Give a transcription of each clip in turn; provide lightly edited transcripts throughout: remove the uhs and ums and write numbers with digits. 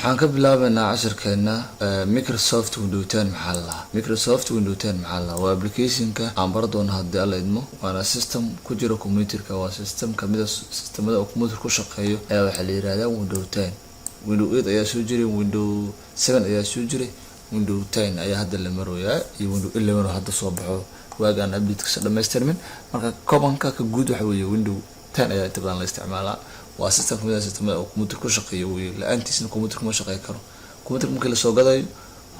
Waxaan ka bilaabeynaa cashirkeena Microsoft Window 10. Maxaa la lahaa Microsoft Window 10? Maxaa la lahaa? Waa applicationka aan bara doono haddii Alla idmo, waana system ku jira computerka. Waa system kamid a systemada uu computer ku shaqeeyo ayaa waxaa la yihahdaa Window 10. Window 8 ayaa soo jiray, Window 7 ayaa soo jiray, Window 10 ayaa hadda la maroyaa iyo Window 11 oo hadda soo baxo waagaan updatekasa dhamaystirmin. Marka commonka ka guud waxa weeye Window 10 ayaa inta badan la isticmaalaa. Waa system kamid a systemada uu computer ku shaqeeyo wey. La-aantiisna computerka ma shaqey karo. Computerka markii lasoo gadayo,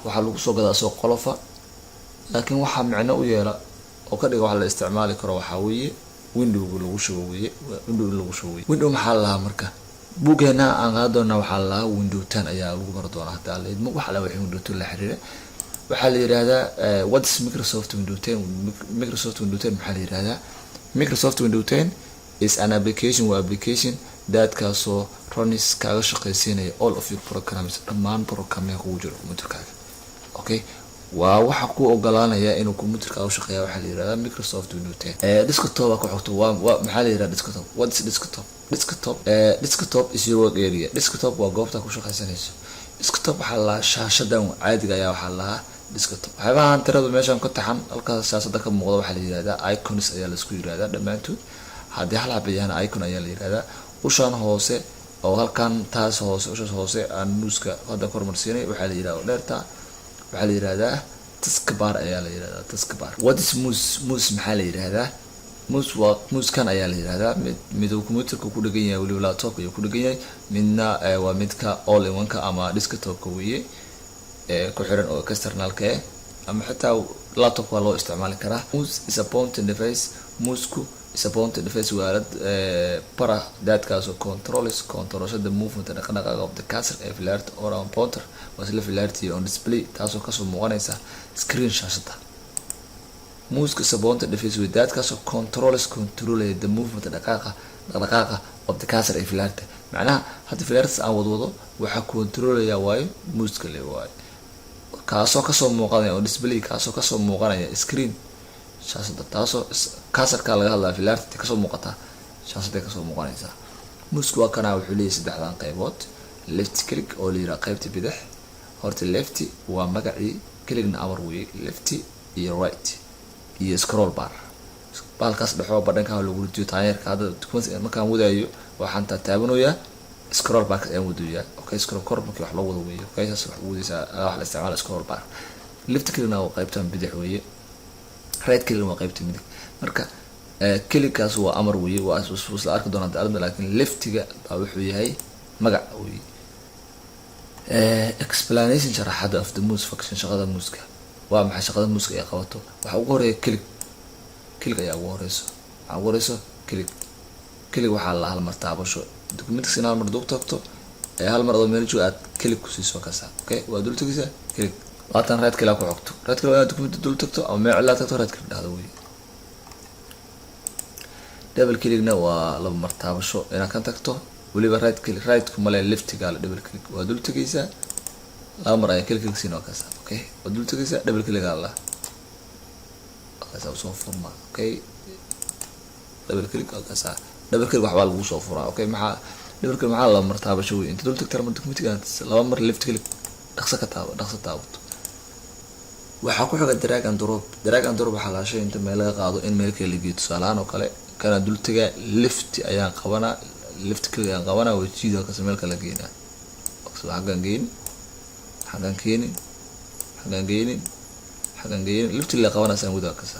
waxaa lagu soo gadaa asoo qolofa, laakiin waxaa micno u yeela oo ka dhiga waxa la isticmaali karo waxaa weeye windowga lagu shubo weye, window in lagu shubo weye. Window maxaa la lahaa? Marka buuggeena aan qaadan doonaa waxaa la lahaa Window 10 ayaa lagu bari doonaa haddii Alla idmo. Wax alla wixii Window 10 la xiriira waxaa la yihahdaa. What's Microsoft Window 10? Microsoft Window 10 maxaa la yihahdaa? Microsoft Window 10 is an application, waa application thatkaasoo runs, kaaga shaqaysiinaya, all of your programs, dhammaan programya kugu jiro computerkaaga. Okay, waa waxa ku ogolaanaya inuu computerkaaga shaqeeya waxaa la yihahdaa Microsoft Window 10. Desktop ku xogto waa maxaa la yihahdaa desktop? What is desktop? Desktop is your work area. Desktop waa goobta ku shaqaysanayso. Desktop waxaa la lahaa shaashadan caadiga ayaa waxaa lahaa desktop. Waxyaabahan tiradu meeshan ku taxan, halkaas shaashada ka muuqda, waxaa la yihahdaa icons ayaa laisku yihahdaa dhammaantood. Haddii hal xaba yahana icon ayaa la yihahdaa. Ushaan hoose oo halkan taas hoose, ushaas hoose aan mouseka hadda kormarsiinay, waxaa la yihahda dheerta waxaa la yihahdaa taskbar ayaa la yihahdaa, taskbar. What is mouse? Mouse maxaa la yihahdaa? Mouse waa mousekan ayaa la yihahdaa. Mid uu computerka ku dhegan yahay, weliba laptopka ayuu ku dhegan yahay. Midna waa midka all in one-ka ama desktopka weeye ee ku xiran oo externalka eh, ama xitaa laptopka waa loo isticmaali karaa. Mouse is a pointing device. Mouseku is a pointing device, waa aalad para thatkaasoo controls, controlshada, movement, dhaqdhaqaaqa, of the cursor ee filaarta, or on pointer, waa isla filaartii, on display, taasoo kasoo muuqanaysa screen, shaashada. Mouseka is a pointing device wey thatkaasoo controls, controlaya, the movement, dhaqaaqa, dhaqdhaqaaqa, of the cursor ee filaarta. Macnaha hadda filaartas aan wadwado waxaa controlaya waayo mouseka le waayo, kaasoo kasoo muuqanaya oo display, kaasoo kasoo muuqanaya screen, shaashada, taasoo cursorka laga hadlaya, filaarta kasoo muuqataa shaashaday kasoo muuqanaysaa. Mouseka waa kana, wuxuu leeyahay saddexdan qaybood: left click oo la yiraha qaybta bidix. Horta left waa magacii, clickna amar weeye. Left iyo right iyo scroll bar, baalkaas dhexoo badhanka lagu rijiyo taayeerka. Hadda document markaan wadaayo waxaan taataabanayaa scroll barka ayaan wadayaa. Okay, scroll kor markii wax loo wado weeye. Okay, saas wax wadaysaa, wax la isticmaala scroll bar. Left clickna waa qaybtan bidix weeye, right clickna waa qaybta midig. Marka clickkaas waa amar weeye, waa isla arki doonaa daalada, laakiin leftiga baa wuxuu yahay magac weeye. Explanation, sharaxada, of the mouse function, shaqada mouseka. Waa maxay shaqada mouseka ay qabato? Waxaa ugu horeeya click. Click ayaa ugu horeyso. Waxaa ugu horeyso click. Click waxaa la hal mar taabasho. Documentkasi in hal mar dul tagto ee hal mar adoo meel jooga aad click kusiiso kasa. Okay, waa dul tegaysaa, click. Waatan right click ku xogto. Right click waa inaad documenta dul tagto ama meel cilaa tagto, right click dhahdo wey. Double clickna waa laba mar taabasho, inaad kan tagto weliba right click. Right ku male, leftiga la double click waa dul tegaysaa, laba mar ayaa click click siin waa kasa. Okay, waa dul tegaysaa, double click aa la kasa soo furmaa. Okay, double click waa kasa. Double click waxbaa lagu soo furaa. Okay, maxaa double click? Maxaa laba mar taabasho wey? Inta dul tagta mar documentiga laba mar left click dhaqso ka taabo, dhaqso taabato. Waxaa ku xiga drag and drop. Drag and drop waxaa laashay inta meel laga qaado in meel kale la geeyo. Tusaalahaan oo kale, kana dul tagaa, left ayaan qabanaa, left click ayaan qabanaa, waa jiida kasa, meel kale geynaa. Xaggan geyn, xaggan keenin, xaggan geynin, xaggan geynin, left la qabanaa saan wadaa kasa.